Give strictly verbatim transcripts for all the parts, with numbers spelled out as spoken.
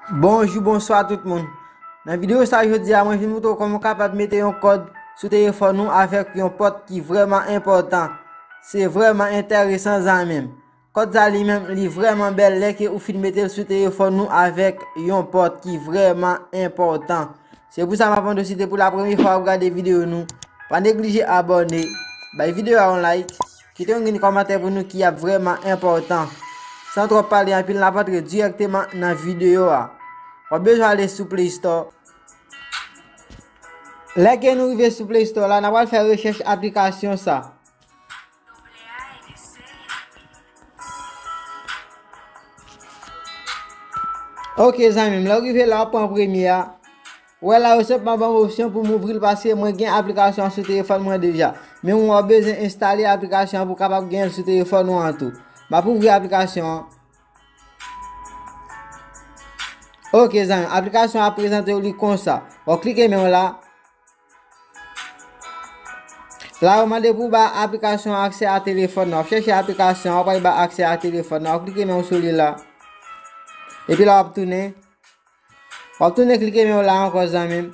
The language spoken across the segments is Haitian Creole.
Bonjou, bonswa tout moun. Nan videyo sa jodi a, mwen vin montre w kòman w kapab mete yon kòd sou telefòn ou avèk yon pòt ki vrèman enpòtan. Se vrèman enteresan, zanmi m. Kòd sa li menm, li vrèman bèl lè ke ou fin mete l sou telefòn ou avèk yon pòt ki vrèman enpòtan. Se pou sa m ap mande w, si te pou la premye fwa w ap gade videyo nou, pa neglije abòne, bay videyo a yon like, kite yon grenn kòmantè pou nou ki ap vrèman enpòtan. San twòp pale anpil, n ap antre dirèkteman nan videyo a. W ap bezwen ale sou Play Store. Lè ke nou rive sou Play Store la, n ap al fè rechèch aplikasyon sa. Ok, zanmi m, lè w rive la, w ap pran premye a. Ou wè la, yo senpman ban m opsyon pou m ouvri l paske mwen gen aplikasyon an sou telefòn mwen deja. Men ou, w ap bezwen enstale aplikasyon an pou w kapab gen l sou telefòn ou an tou. M ap ouvri aplikasyon an. Ok, zanmi, aplikasyon an ap prezante w li konsa. W ap klike men w la. La, yo mande pou w ba aplikasyon an aksè a telefòn nan. W ap chèche aplikasyon an, w ap al ba aksè a telefòn nan. W ap klike men w sou li la. Epi la, w ap tounen. W ap tounen klike men w la ankò, zanmi m.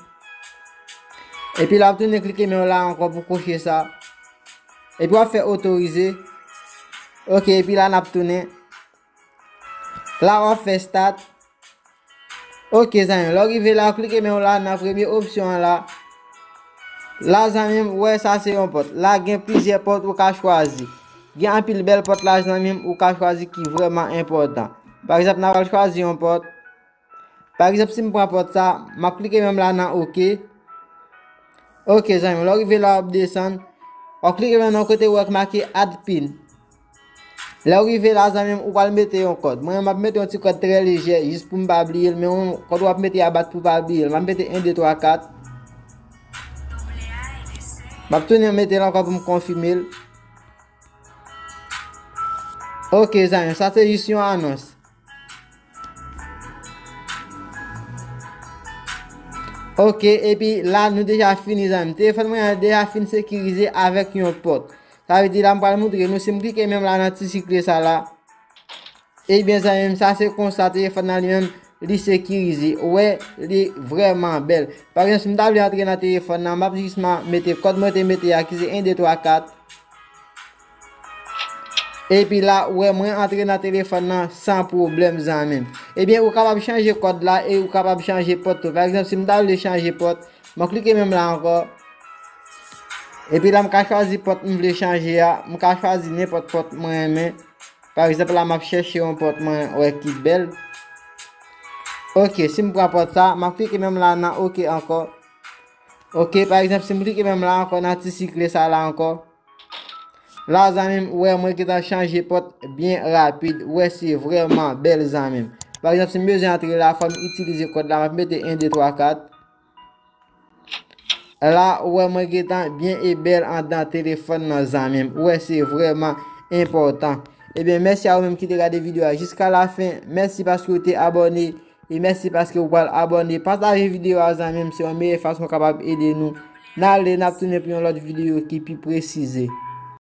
Epi la, w ap tounen klike men w la ankò pou koche sa. Epi w ap fè otorize. Ok, epi la, n ap tounen. La, w ap fè start. Ok, zanmi m, lè w rive la, w klike men w la nan premye opsyon an la. La, zanmi m, ou wè sa se yon pòt. La, gen plizyè pòt ou ka chwazi. Gen anpil bèl pòt la, zanmi m, ou ka chwazi ki vrèman enpòtan. Pa egzanp, n a pral chwazi yon pòt. Pa egzanp, si m pran pòt sa, m ap klike men m la nan ok. Ok, zanmi m, lè w rive la, w ap desann. W ap klike men nan kote ou wè k make add pin. Lè w rive la, zanmi m, ou pral mete yon kòd. Mwen, m ap mete yon ti kòd trè lejè, jis pou m pa bliye l. Men yon kòd w ap mete a bat pou w pa bliye l. M ap mete en, de, twa, kat. M ap tounen mete l ankò pou m konfime l. Ok, zanmi m, sa se jis yon anons. Ok, epi la, nou deja fini, zanmi m. Telefòn mwen an deja fin sekirize avèk yon pòt. Sa vle di la, m pral montre nou, si m klike menm la nan ti sikle sa la. Ebyen, zanmi m, sa se konsa telefòn nan li menm, li sekirize. Ou wè, li vrèman bèl. Pa egzanp, si m ta vle antre nan telefòn nan, m ap jisman mete kòd mwen te mete a, ki se en, de, twa, kat. Epi la, ou wè, mwen antre nan telefòn nan san pwoblèm, zanmi m. Ebyen, ou kapab chanje kòd la e ou kapab chanje pòt tou. Pa egzanp, si m ta vle chanje pòt, m ap klike menm la ankò. Epi la, m ka chwazi pòt m vle chanje a. M ka chwazi nenpòt pòt mwen renmen. Pa egzanp, la, m ap chèche yon pòt mwen wè ki bèl. Ok, si m pran pòt sa, m ap klike menm la nan ok ankò. Ok, pa egzanp, si m klike menm la ankò nan ti sikle sa la ankò. La, zanmi m, ou wè mwen gentan chanje pòt byen rapid. Ou wè, se vrèman bèl, zanmi m. Pa egzanp, si m bezwen antre la, fò m itilize kòd la, m ap mete en, de, twa, kat. La, ou wè mwen gentan byen e bèl anndan telefòn nan, zanmi m. Ou wè, se vrèman enpòtan. Ebyen, mèsi a ou menm ki te gade videyo a jiska lafen. Mèsi paske w te abòne. E mèsi paske ou pral abòne. Pataje videyo a, zanmi m, se yon meyè fason w kapab ede nou. N ale, n ap tounen pou yon lòt videyo ki pi presize.